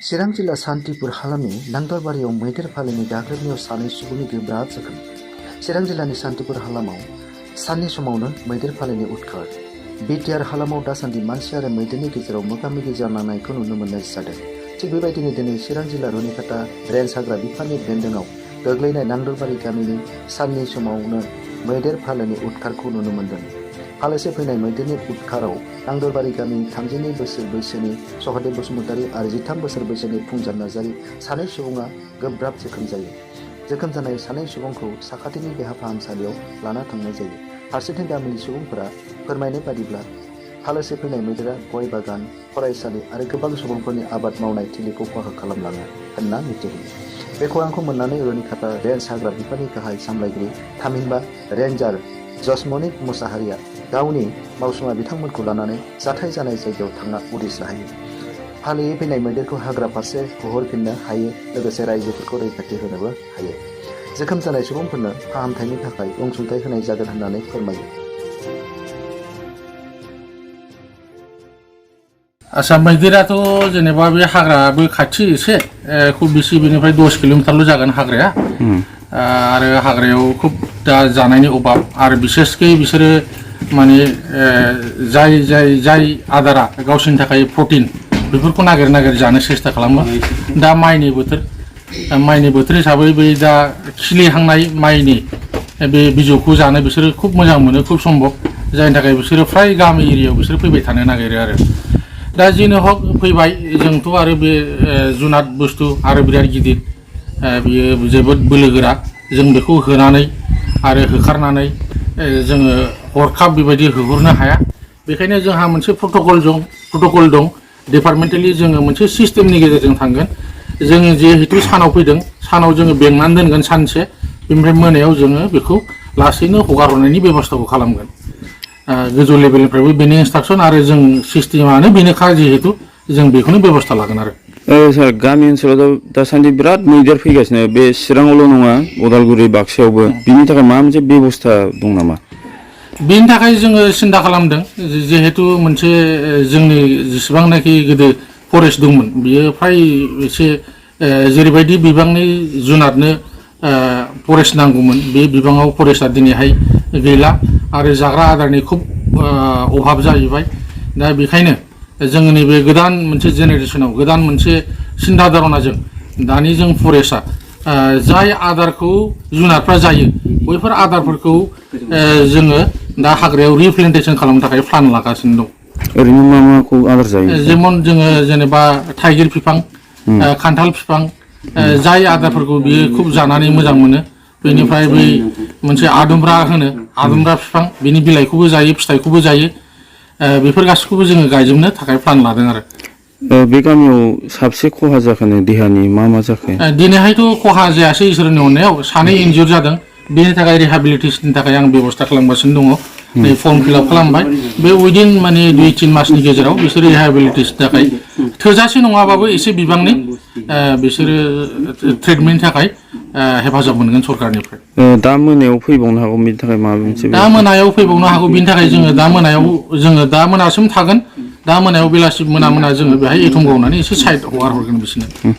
चिरां जिल्ला सान्तिपुर हालामनि नांदरबारियाव मैदेर फालोनि गाग्लोबनायाव सानै सुबुंनि गोब्राब जोखोम। चिरां जिल्लानि सान्तिपुर हालामाव साननि समावनो मैदेर फालोनि उदखार। बिटिआर हालामाव दासान्दि मानसि आरो मैदेरनि गेजेराव मोगा-मोगि जानांनायखौ नुनो मोननाय जादों। थिग बेबायदिनो दिनै चिरां जिल्ला रुनिकाटा रेन्ज हाग्रा बिफाननि बेन्दोङाव गोग्लैनाय नांदरबारि गामिनि साननि समावनो मैदेर फालोनि उदखारखौ नुनो मोन्दों। फालोसे फैनाय मैदेरनि उदखाराव नांदरबारि गामिनि 32 बोसोर बैसोनि सहदेब बसुमतारी आरो 13 बोसोर बैसोनि फुंजान नार्जारी सानै सुबुङा गोब्राब जोखोम जायो। जोखोम जानाय सानै सुबुंखौ साखाथिनि देहा फाहामसालियाव लाना थांनाय जायो। फारसेथिं गामिनि सुबुंफोरा फोरमायनाय बादिब्ला फालोसे फैनाय मैदेरा गय बागान, फरायसालि आरो गोबां सुबुंफोरनि आबाद मावनाय थिलिखौ खहा खालामलाङो होनना मिथिहोयो। बे खौरांखौ मोननानै रुनिकाटा रेन्ज हाग्रा बिफाननि गाहाय सामलायगिरि थामहिनबा रेन्जार जसमनिक मुसाहारिया गावनि मावसुमा बिथांमोनखौ लानानै जाथाय जानाय जायगायाव थांना उदिस लाहैयो। फालोयै फैनाय मैदेरखौ हाग्रा फारसे होहरफिननो हायो, लोगोसे रायजोफोरखौ रैखाथि होनोबो हायो। जोखोम जानाय सुबुंफोरनो फाहामथायनि थाखाय अनसुंथाइ होनाय जागोन होननानै फोरमायो। आच्छा, मैदेराथ' जेनेबा बे हाग्राबो खाथि एसे खुब बेसे बेनिफ्राय 10 किल'मिटारल' जागोन हाग्राया। आरो हाग्रायाव खुब दा जानायनि अभाब आरो बिसेसकै बिसोरो माने जाय आदारा गावसोरनि थाखाय प्रटिन बेफोरखौ नागिर जानो सेस्था खालामो। दा माइनि बोथोर हिसाबै बै दा खिलिहांनाय माइनि बे बिजौखौ जानो बिसोरो खुब मोजां मोनो, खुब सम्भब, जायनि थाखाय बिसोरो फ्राय गामि एरियायाव बिसोरो फैबाय थानो नागिरो आरो। दा जिनो हक फैबाय, जोंथ' आरो बे जुनाद बुस्थु आरो बिराद गिदिर, बियो जोबोद बोलोगोरा। जों बेखौ होनानै आरो होखारनानै जोङो हरखाब बेबायदि होहरनो हाया। बेखायनो जोंहा मोनसे प्रट'कल दं। डिपार्टमेन्टेलि जोङो मोनसे सिस्टेमनि गेजेरजों थांगोन। जोङो जिहेतु सानाव फैदों, सानाव जोङो बेंनानै दोनगोन सानसे, बेनिफ्राय मोनायाव जोङो बेखौ लासैनो हगार हरनायनि बेबस्थाखौ खालामगोन। गोजौ लेभेलनिफ्रायबो बेनि इन्सट्राक्सन आरो जों सिस्टेमानो बेनोखा, जिहेतु जों बेखौनो बेबस्था लागोन आरो। सार, गामि ओनसोलाव दासान्दि बिराद मैदेर फैगासिनो, बे चिराङावल' नङा, उदालगुरि बाक्सायावबो। बिनि थाखाय माबा मोनसे बेबस्था दं नामा? बेनि थाखाय जोङो सिन्था खालामदों, जिहेतु मोनसे जोंनि जेसेबांनाखि गोदो फरेस्ट दंमोन, बियो फ्राय एसे जेरैबायदि बिबांनि जुनादनो फरेस्ट नांगौमोन, बे बिबाङाव फरेस्टआ दिनैहाय गैला आरो जाग्रा आदारनि खुब अभाब जाहैबाय। दा बेखायनो जोङो नैबे गोदान मोनसे जेनेरेसनाव गोदान मोनसे सिन्था धारनाजों दानि जों फरेस्टआ जाय आदारखौ जुनारफ्रा जायो, बैफोर आदारफोरखौ जोङो दा हाग्रायाव रिप्लेन्टेसन खालामनो थाखाय प्लान लागासिनो दं। ओरैनो मा माखौ आदार जायो? जेमन जोङो जेनेबा थाइगिर बिफां, खान्थाल बिफां, जाय आदारफोरखौ बियो खुब जानानै मोजां मोनो। बेनिफ्राय बै मोनसे आदुमब्रा बिफां, बिनि बिलाइखौबो जायो, फिथाइखौबो जायो। बेफोर गासैखौबो जोङो गायजोबनो थाखाय प्लान लादों आरो। बे गामियाव साबसे खहा जाखोनो देहानि मा जाखो? दिनैहायथ' खहा जायासै इसोरनि अननायाव, सानै इनजुर जादों। बेनि थाखाय रिहाबिलिटेसननि थाखाय आं बेबस्था खालामगासिनो दङ। नै फर्म फिलआप खालामबाय। बे उइदिन माने 2-3 मासनि गेजेराव बिसोरो रिहाबिलिटेसननि थाखाय थोजासे नङाबाबो एसे बिबांनि बिसोरो ट्रिटमेन्टनि थाखाय हेफाजाब मोनगोन सरकारनिफ्राय। दा मोनायाव फैबावनो हागौ, बेनि थाखाय माबा मोनसे? दा मोनायाव फैबावनो हागौ, बिनि थाखाय जोङो दा मोनासिम थागोन। दा मोनायाव बेलासि मोना जोङो बेहाय एथम गावनानै एसे साइड हगार हरगोन बिसोरनो।